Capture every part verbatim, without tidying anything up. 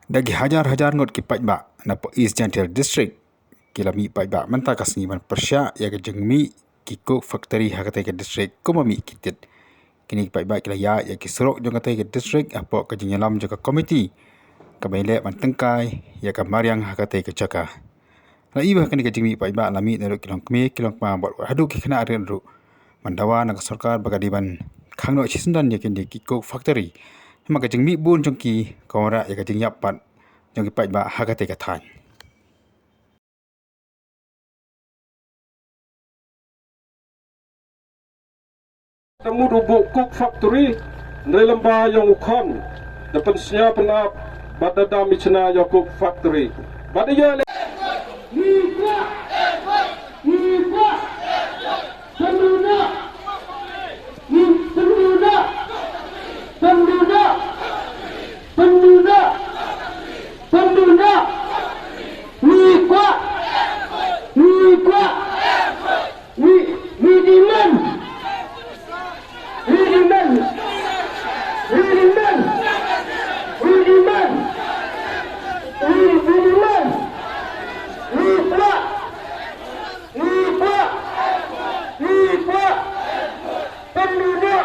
Da ki hajar hajar ngut ki paidbah na East Jaintia District ki la mih paidbah mynta ka sngi ban pyrshah ïa ka jingmih ki coke factory ha katei ka district kum ba mih ki tit. Kine ki paidbah ki la ïaid ïa ki surok jong katei ka district hapoh ka jingïalam jong ka komiti kaba ïaleh ban tyngkai ïa ka mariang ha katei ka jaka. La i ba ha kane ka jingmih paidbah la mih naduh ki longkmie ki longkma bad haduh ki khynnah rit ruh ban dawa na ka sorkar ba ka dei ban khang noh shisyndon ïa kine ki coke factory. Namar ka jingmih bun jong ki ka wanrah ïa ka jingïap pat jong ki paidbah ha katei ka thaiñ. Te mut u buh coke factory, hynrei lem ba ïong u khon da pynsñiaw pynap bad da dam i chna ïa u coke factory. Bad ïa le Ngi kwah, ngi kwah, ngi, ngi demand, ngi demand, ngi demand, ngi demand, ngi, ngi demand, ngi kwah, ngi kwah, ngi kwah, pynduh noh.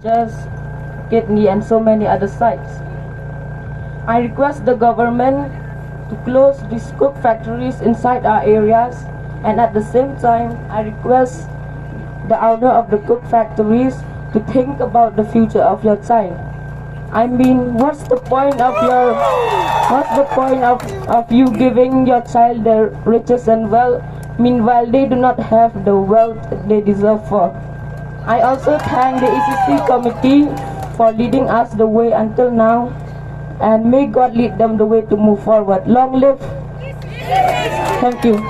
Just Kidney and so many other sites. I request the government to close these coke factories inside our areas, and at the same time, I request the owner of the coke factories to think about the future of your child. I mean, what's the point of your, what's the point of, of you giving your child the riches and wealth? Meanwhile, they do not have the wealth they deserve for. I also thank the E C C committee for leading us the way until now, and may God lead them the way to move forward. Long live! Thank you.